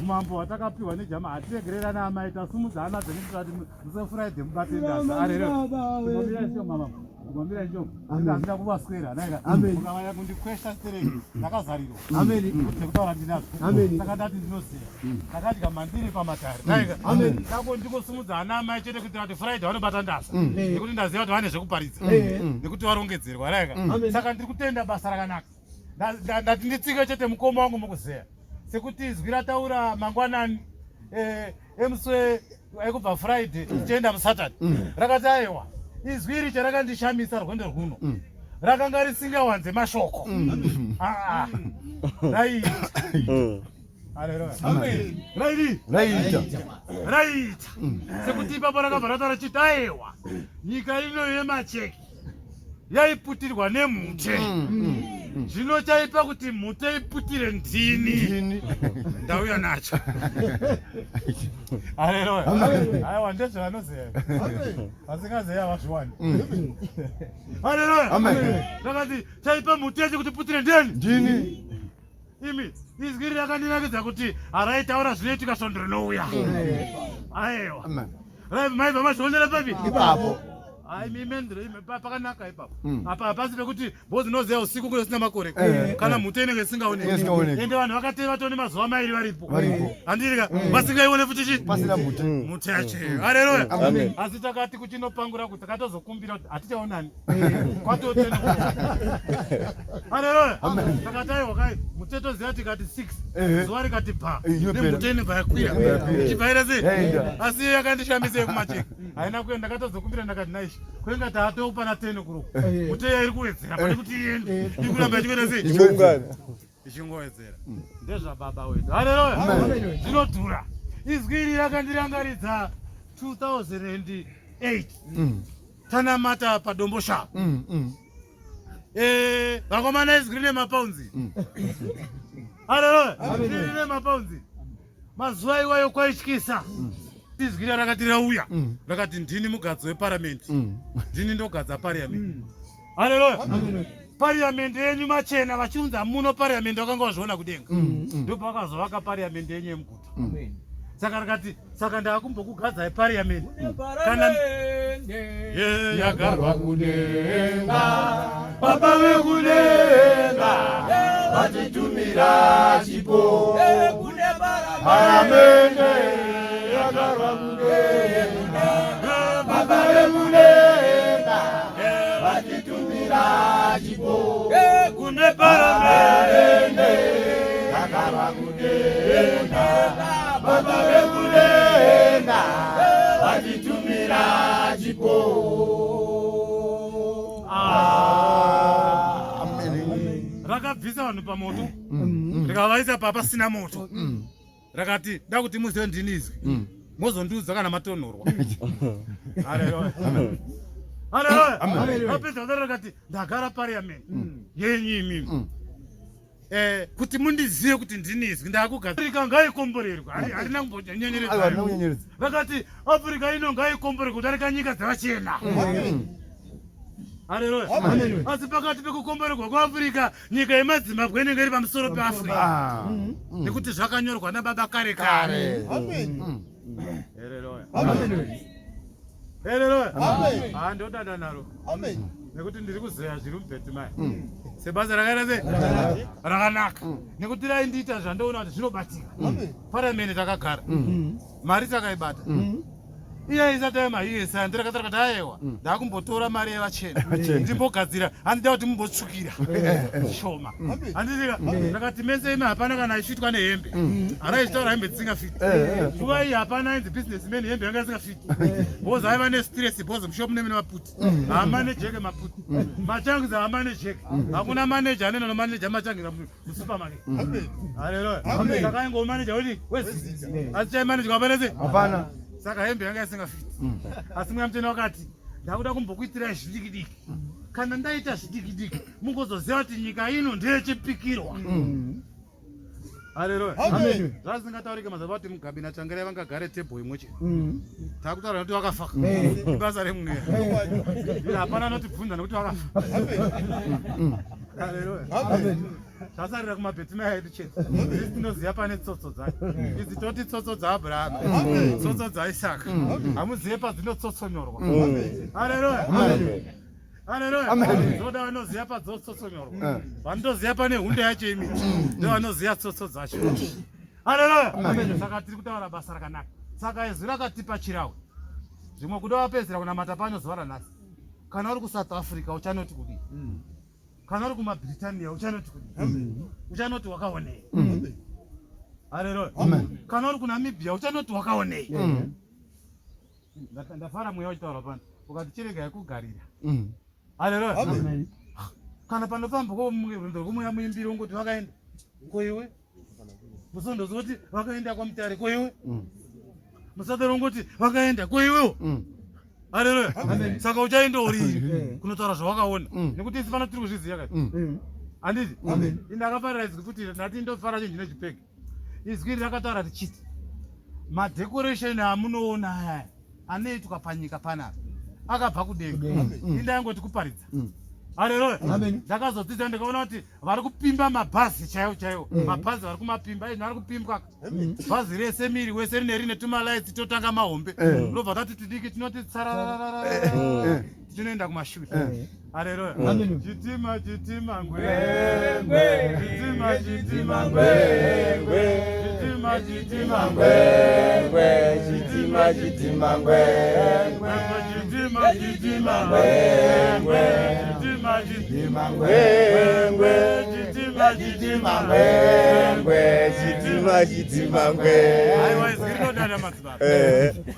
Umambo hwatakapiwa nejama hatiregererana amai tasumudza hana dzenyu tikati musafuraidze mubate ndaza arero Ngomira shoma mama ngomira shoma ndida kuvaswera naika mukavaya kundikwesha stereki ndakazarirwa sekutaura ndinazvo saka ndati ndinoziva ndakadya mandiri pamatare naika sako ndikosumudza hana amai chete kuitira kuti friday vanobata ndaza nekuti ndaziva kuti vane zvekuparidza nekuti varongedzerwa naika saka ndiri kutenda basa rakanaka ndati nditsike chete mukoma wangu mukuzeya sekuti izwi rataura mangwanani eh, emusi ekubva friday tichienda musaturday rakati aiwa izwi iri charakandishamisa rwendo rwuno rakanga risingawanze mashoko ah, ah. raiita rairi raiita raiita sekuti ipapo rakabva rataura chiti aiwa nyika ino yemacheki yaiputirwa nemhute mm, mm, mm. zvino chaipa kuti mhute iputire ndini ndauya nacho aleluya aiwa ndezvavanoziva vasingazivi havazviwani aleluya ndakati chaipa mhute yacho kuti putire ndini ndini imi izwi iri rakandinakidza kuti haraitaura zvinoitika svondo rinouya aiwa maibva mazvionera papi ipapo pakanaka ipapo hmm. apa hapasi pekuti bhozi inoziva usiku kune usina makore eh, eh. kana mhute inenge isingaoneki ende vanhu vakatei vatone mazuva mairi varipo handirika hmm. vasingaione futi chi hmm. mhute yacho aleluya asi takati kuchinopangura kuti takatozokumbira kuti hatichaonani kwatotena aleluya takati aiwa kai mhute toziva tikati 6 zuva rikati bha nemhute inobva yakwira ichibvaira sei asi iyo yakandishamisa yekumacheka haina kuenda ndakatozokumbira ndakati naishi kwenga taatopana 10 kuro muteya iri kuwedzera pane kuti iende iri kuramba ichikuenda sei ichingowedzera mm. ndezvababa wedu haleluya zvinodhura izwi iri rakandirangaridza 2008 mm. tanamata padombo shava mm, eh, vakomana izwi rine mapaunzi haleluya rine mapaunzi mazuva iwayo kwaityisa mm. izwi riya rakati rauya mm. rakati ndini mugadzi weparamendi mm. ndini ndogadza parliament haleluya parliament yenyu machena vachiunza muno parliament vakanga vazviona kudenga ndopavakazovaka parliament yenyu yemuguta saka rikati saka ndakumbokugadzai parliament kana yagarwa kudenga baba vekudenga vatitumira chipo paramende yagarwa kudenga baba vekudenga vatitumira chipo kune paramende yagarwa kudenga baba vekudenga vatitumira chipo rakabvisa vanhu pamoto mm. rikavaisa papasina moto mm. rakati da kuti muzive ndini izwi mm. mozondiudza kana matonhorwa apedza kudaro rakati ndagara parliament yenyu imimi Eh, kuti mundizive kuti ndini izwi ndakugadzirika ngaikomborerwe harina kumbonyenyeredza vakati afrika ino ngaikomborerwe kudarika nyika dzavachena mm. Haleluya. Asi pakati pekukomborerwa kweAfrica, nyika yemaZimbabwe inenge iri pamusoro peAfrica. Ah. Mm. Nekuti zvakanyorwa nababa kare kare. Amen. Haleluya. Amen. Haleluya. Amen. Ah, ndodada naro. Amen. Nekuti ndiri kuzeya zviri mubheti mai. Mm. Sebasa rakaita sei? Rakanaka. Mm. Nekuti raindiita zvandoona kuti zvinobatika. Amen. Paramende takagara. Mari takaibata. Iye isati yemaUSA ndirakataura kuti ayewa mm. ndakumbotora mari yevachena ndimbogadzira handida kuti mumbotsvukira shoma mm. handitika mm. ndakati mese imi hapana kana aifitwa nehembe haraichitaura hembe dzisingafiti eh, eh. nguva iyi hapana ainzi business man hembe yanga isingafiti bhozi aiva nestress bhozi mushop mune mine maputi haamanejeke maputi machangiza haamanejeke hakuna maneja anena nomaneja machangiza musupermarket haleluya saka aingomaneja weti wezita asi chaimaneja kwapana sei hapana saka hembe yanga isingafiti mm. asi mweya mutsvene wakati ndakuda kumbokuitirai zvidikidiki kana ndaita zvidikidiki mungozoziva kuti nyika ino ndeyechipikirwa mm. haleluya zvazingataurike mazuva kuti mugabe nachangirai vangagare table imwe chete mm. takutaura nekuti vakafa ibasa remweya hapana anotibvunza nekuti vakafa haleluya Zvasarira kumabhetimaya edu chete. Isu tinoziva pane tsotso dzacho. Idzi toti tsotso dzaAbrahama, tsotso dzaIsaka. Hamuzive padzinotsotsionyorwa. Haleluya. Haleluya. Ndoda vanoziva padzotsotsionyorwa. Vanotoziva pane hunde yacho imi. Ndo vanoziva tsotso dzacho. Haleluya. Saka tiri kutaura basa rakanaka. Saka izwi rakatipa chirawe. Zvimwe kuda wapedzera kunamata pano zuva ranhasi. Kana uri kuSouth Africa uchanoti kudii? Kana uri kumaBritania uchanoti kudii? Uchanoti wakaonei? Haleluya. Kana uri kuNamibia uchanoti wakaonei? Ndafara mweya uchitaura pano. Ukati chirega yekugarira. Haleluya. Kana panofamba rwendo rwomweya muimbiri ungoti vakaenda. Ko iwe? Musondozi woti vakaenda kwaMutare ko iwe? Musadaro ungoti vakaenda ko iwewo? Haleluya. Saka uchaenda uri kunotaura zvawakaona. Nekuti isu pano tiri kuzviziva kati. Handiti? Indakafarira izwi futi ndati ndofara chinhu chine chipegi. Izwi iri rakataura richiti madecoration amunoona aya anoitwa panyika panapa akabva kudenga. Indangoti kuparidza. Haleluya. Ndakazodzidza ndikaona kuti vari kupimba mabhazi chaiwo chaiwo. Mabhazi vari kumapimba izvi vari kupimbwa. Bhazi rese miri wese rine rine tumalights totanga mahombe. Robva tati tudiki tinoti tsarararara. Tinoenda kumashure. Haleluya. Chitima chitima ngwe ngwe. Chitima chitima ngwe ngwe. Chitima chitima ngwe ngwe. Chitima chitima ngwe ngwe. Chitima chitima ngwe ngwe. Chitima chitima ngwe ngwe. Chitima chitima ngwe ngwe. Chitima chitima ngwe. Aiwa izwi rinodada madzibaba.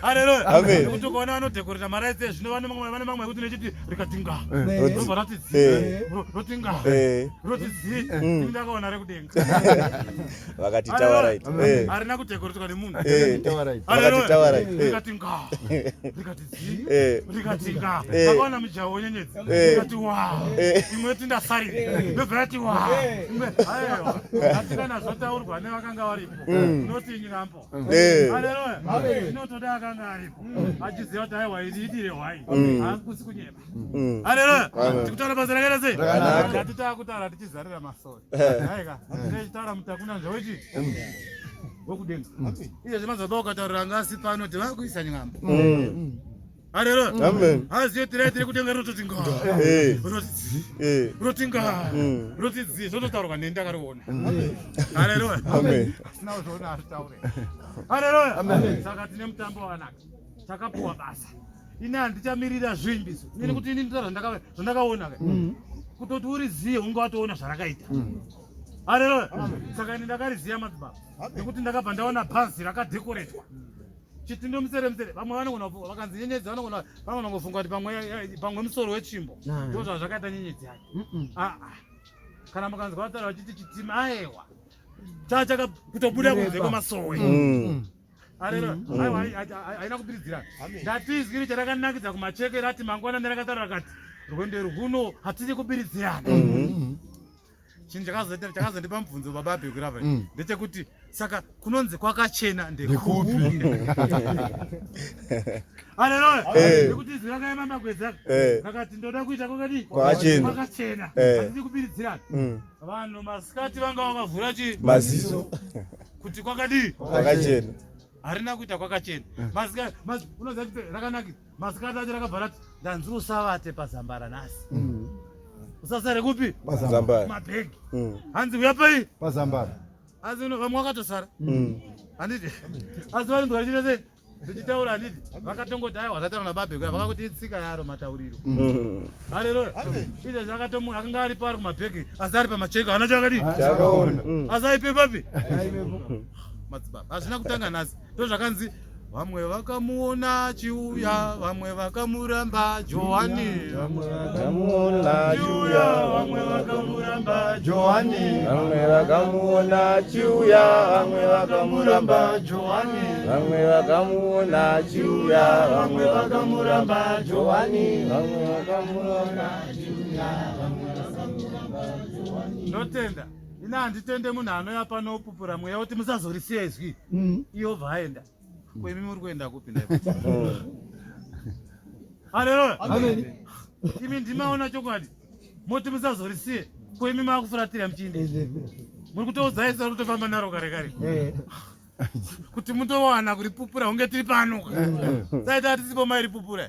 Haleluya. Nekuti ukaona vanodekoreta maraitsi ezvino vane mamwe vane mamwe ekuti nechiti rikati nga. Robva rati dzi. Roti nga. Roti dzi. Ini ndakaona rekudenga. Vakati tower right. Harina kudekoretwa nemunhu. Vakati tower right. Rikati nga. Rikati dzi. Rikati nga. Vakaona mujaho wenyenyedzi. Rikati wa. Imwe yoti ndasarira. Yobva yati wa. Imwe aiwa. Asi kana zvataurwa nevakanga varipo. Unoti nyambo. Haleluya. Inotoda akanga aripo. Achiziva kuti aiwa iri idire hwai. Hakusi kunyeba. Haleluya. Tikutaura basa rakaita sei? Rakanaka. Takutaura tichizarira masoro. Aika. Tichitaura mutakuna zvewechi. Wekudenga. Izvezvi madzibaba ukataurira anga asi pano kuti vakuisa nyambo. Haleluya. Amen. Haziyo tiri tiri kudenga rinototi nga. Rinoti dzi. Rinoti nga. Rinoti dzi. Zvototaurwa neni ndakariona. Haleluya. Amen. Asina kuzviona azvitaure. Haleluya. Amen. Saka tine mutambo wakanaka. Takapuwa basa. Ini handichamirira zvimbiso. Ini kuti ini ndinotaura zvandakaona ka. Kutoti uriziye unge watoona zvarakaita. Haleluya. Saka ini ndakariziya madzibaba. Nekuti ndakabva ndaona bhazi rakadekoretwa. Chitindo musere musere vamwe vanogona vakanzi nyenyedzi vanogona vanogona kufunga kuti pamwe pamwe musoro wetsvimbo ndozva zvakaita nyenyedzi yacho. Kana mukanzwa vataura vachiti chitima aewa chachaka kutobuda kunze kwemasowe. Haleluya. Aiwa haina kubiridzira. Ndati izwi iri charakanakidza kumacheke rati mangwanani rakataura rakati rwendo rwuno hatidi kubiridzirana. Chinhu chakazondipa mubvunzo baba Abhekurava ndechekuti saka kunonzi kwakachena ndekupi? Haleluya. Nekuti izwi rakaema magwedza rakati ndoda kuita kwakadii? Kwakachena. Kwakachena. Hatidi kubiridzirana. Vanhu masikati vanga vakavhura chi maziso kuti kwakadii? Kwakachena. Harina kuita kwakachena. Masikati unoziva kuti rakanakisa. Masikati acho rakabva rati ndanzi usavate pazambara nhasi. Usasare kupi? Pazambara. Mabhegi. Hanzi uya pai? Pazambara. Hanzi uno vamwe vakatosara. Handiti? Asi vanonzwa vachiita sei? Ndichitaura handiti? Vakatongoti aiwa zvataura nababhe kuya vakakuti itsika yaro matauriro. Haleluya. Izvezvi akatomu akanga aripo ari kumabhegi asi ari pamacheka haana chakadii? Chakaona. Asi aipe papi? Madzibaba. Hazvina kutanga nhasi. Ndozvakanzi vamwe vakamuona achiuya, vamwe vakamuramba Johani. Vamwe vakamuona achiuya, vamwe vakamuramba Johani. Vamwe vakamuona achiuya, vamwe vakamuramba Johani. Vamwe vakamuona achiuya, vamwe vakamuramba Johani. Vamwe vakamuona achiuya, vamwe vakamuramba Johani. Ndotenda. Ina handitende munhu anouya pano opupura mweya kuti musazorisiya izwi. Iye obva aenda. Ko imi muri kuenda kupi ndaipo? Haleluya. Amen. Imi ndimaona chokwadi. Moti musazorisiye. Ko imi makufuratira muchiinde muri kutoudzaisa kutofamba naro kare kare eh. kuti mutowana kuripupura hunge tiri pano eh. saita hatisipo mairipupura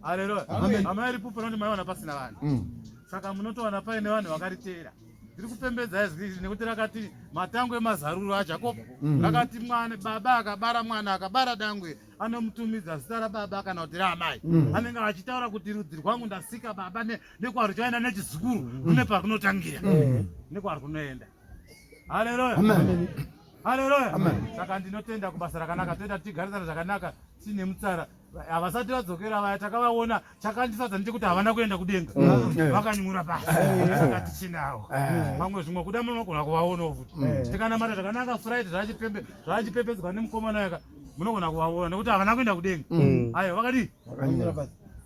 aleluya amairipupura kuti maiwana pasina vanhu mm. saka munotowana paine vanhu vakariteera ndiri kupembedza izwi iri nekuti rakati matango emazaruro ajakobo mm. rakati mwana baba akabara mwana akabara dangwe anomutumidza zita rababa kana kuti raamai mm. anenge achitaura kuti rudzi rwangu ndasika baba nekwaruchaenda nechizukuru mm. rune parunotangira mm. nekwarunoenda haleluya haleluya saka ndinotenda kubasa rakanaka toenda tigarisana zvakanaka tiine mutsara havasati vadzokera vaya takavaona chakandifadza ndechekuti havana kuenda kudenga mm. vakanyura pasi mm. saka tichinawo mm. pamwe zvimwe kuda munogona kuvaonawo futi tikanamata zvakanaka friday zvachipembedzwa nemukomana yaka munogona kuvaona nekuti havana kuenda kudenga ayo vakadii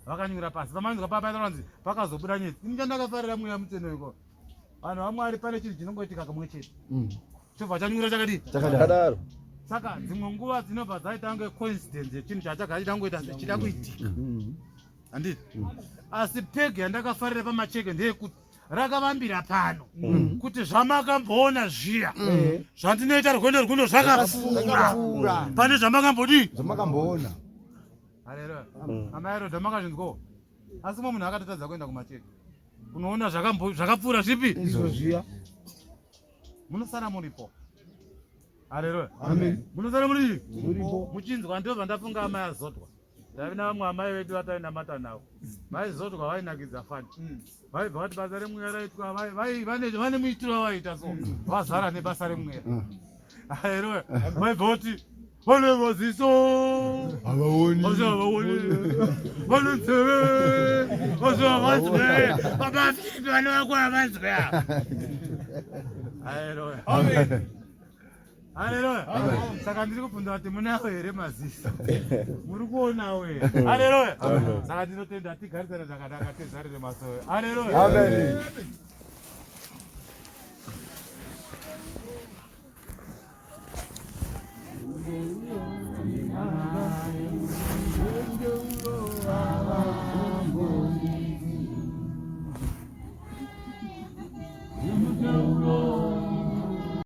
vakanyura pasi pamanzwa papaanzi pakazobuda nyedzi ini chandakafarira mweya mutsvene iko vanhu vamwari pane chinhu chinongoitika kamwe chete chobva chanyura chakadii chakadaro saka dzimwe nguva dzinobva dzaita kunge coincidence yechinhu chachagara chida kungoita sechida kuitika mm. handiti mm. asi peg yandakafarira pamacheke ndeyekuti rakavambira pano mm. kuti zvamakamboona zviya zvandinoita rwendo rwuno zvakapfuura pane zvamakambodii zvamakamboona haleluya amai roda makazvinzwawo asi mumwe munhu akatotadza kuenda kumacheke kunoona zvakapfuura zvipi izvo zviya munosara muripo haleluya amen munosara muri muripo muchinzwa ndobva ndafunga amai azodwa ndaive navamwe amai vedu vatainamata navo vaizodwa vainakidza fani mm. vaibva vati basa remweya raitwa vane muitiro wavaita so mm. vazara nebasa remweya mm. haleluya vaibva vati vane maziso havaoni asi havaoni vane nzeve asi havanzwe baba filipi vana vako havanzwe ava haleluya haleluya saka ndiri kubvunza kuti munawo here maziso muri kuonawo here haleluya saka ndinotenda tigarisane zvakanaka tizarire masowe haleluya amen.